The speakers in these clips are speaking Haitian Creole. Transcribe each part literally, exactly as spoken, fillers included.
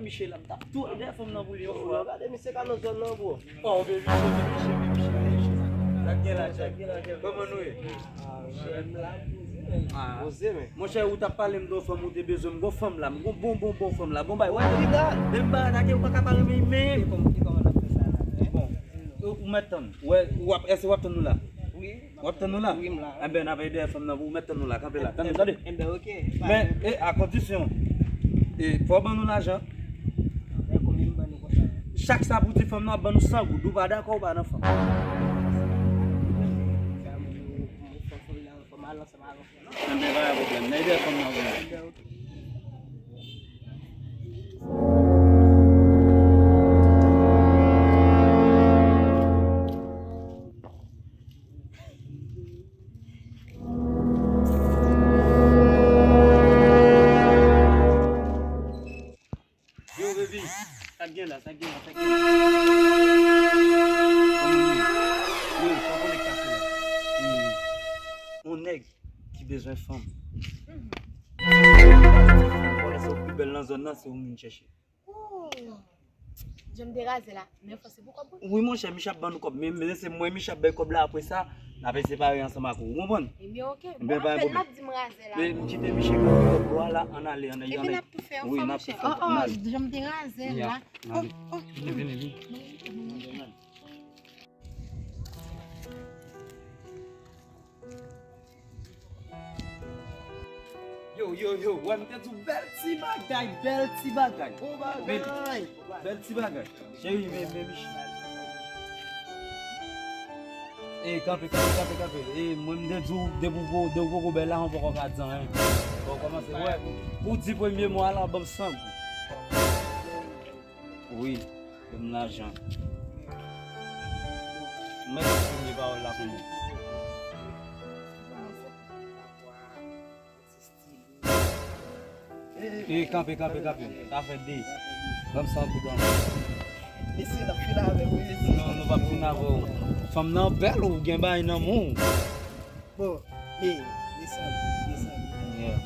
Miche la, m t ap tou dèyè fanm nan pou li yon fwa. Gade misye ka nan zòn nan, bro. Oh, baby, baby, baby, baby. Sa k gen la, sa k gen la, kòman nou ye? Ah, jèm la, poze, men. Ah. Poze, men. Monchè, ou t ap pale m de yon fanm, ou te bezwen m, gon fanm la, m gon bon, bon, bon fanm la. Bon, bay, wè, depi la, depi m pa atake, ou pa ka pa renmen, men. E kòman, e kòman n ap fè sa la, hein? Bon, ou, ou mèt tann. Wè, w ap, èske w ap tann nou la? Wi. W ap tann nou la? Wi, m la. Enben, n ap ede fanm nan pou ou mèt tann nou la. Kanpe la. Tande, tande. Enben, oke. Men, e, a kondisyon, e, fò w ban nou lajan. Men konbyen m ban nou konsa? Chak sa pou di fanm nan ap ban nou san goud. Ou pa dakò, ou pa nan fanm. Sa, mwen, mwen, mwen, fò, fò, fò, fò m al ansanm avè w. Enben, pa gen pwoblèm. N a ede fanm nan vre. Yo, baby, sa k gen la, sa k gen la, sa k gen la? Yo, sa w konnen k pase la? E, yon nèg ki bezwen fanm. Konnen se ou ki pi bèl nan zòn nan, se ou m vin chèche. Oh! Jan m deraze la, men fò se pou kòb ou. Wi, monchè, misye ap ban nou kòb, men, men se mwen misye ap bay kòb la, apre sa, n ap separe ansanm ak ou, ou konprann? Ebyen, oke. Bon, apèl m ap di m raze la. Men m kite misye kanpe kòb ou a la, ann ale, ann ale. Epi n ap tou fè yon fwa, monchè. Oh, oh, jan m deraze la. Oh, oh. Vini, vini, vini. Yo, yo, yo, wè m te di w bèl ti bagay, bèl ti bagay. Bon bagay. Bèl, bèl ti bagay. Cheri, men, men, men. E, kanpe, kanpe, kanpe, kanpe. E, mwen m te di w, depi w po, depi w poko bèl la, mwen poko ka di anyen. Bon, kòmanse, wè. Pou di premye mo a la, ban m san goud. Wi, ban m lajan. Mwen pa premye pawòl la konnen. E, kanpe, kanpe, kanpe. Sa fè de. Ban m san goud ankò. Mesye, n ap fin avè w, wi, mesye. Non, nou p ap fin avè w. Fanm nan bèl, ou gen bagay nan men w. Bon, e, desann, desann. Yeah.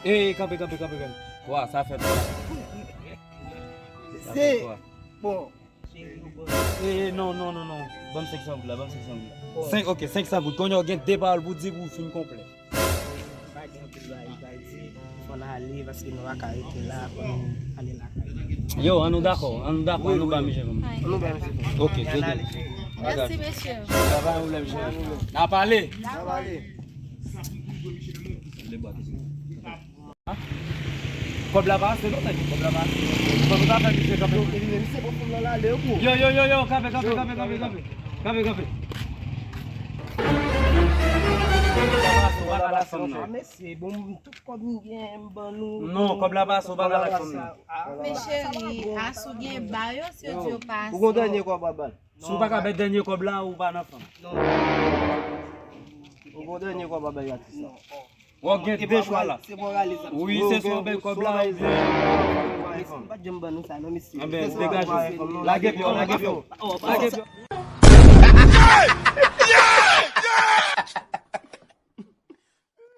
E, kanpe, kanpe, kanpe, kanpe. Twa, sa fè twa. Sa fè twa. Bon. E, e, non, non, non, non. Ban m senk san goud la, ban m senk san goud la. Senk, ok, senk san goud. Kounye a w gen de pawòl pou di pou w fin konplè. Pa gen anpil bagay pou al di. Fò n ale, paske nou pa ka rete la, fò nou ale lakay. Yo, an nou dakò, an nou dakò, an nou ba misye fanm. An nou ba misye fanm. Ok, se bon. Mèsi, mesye. Pa gen pwoblèm, cheri. N a pale. N a pale. Kòb la pa ase non, nèg. Kòb la pa ase. Fò nou ta fè misye kanpe. Yo, yo, yo, yo, kanpe, kanpe, kanpe, kanpe, kanpe. Kanpe, kanpe. Kòb la pa ase, ou pa ka lage fanm nan. Mesye, bon, tout kòb m gen, m ban nou. Non, kòb la pa ase, ou pa ka lage fanm nan. Men cheri, Asou gen ba yo, si yo di yo pa ase. Ou gon dènye kòb a ba l. Si w pa ka bay dènye kòb la, ou pa nan fanm. Ou gon dènye kòb a bay atis la. Ou gen de chwa la. Wi, se swa w bay kòb la, oubyen. Mesye, m pa t janm ban nou sa non, mesye. Enben, degaje w. Lage pye w, lage pye w. Lage pye w.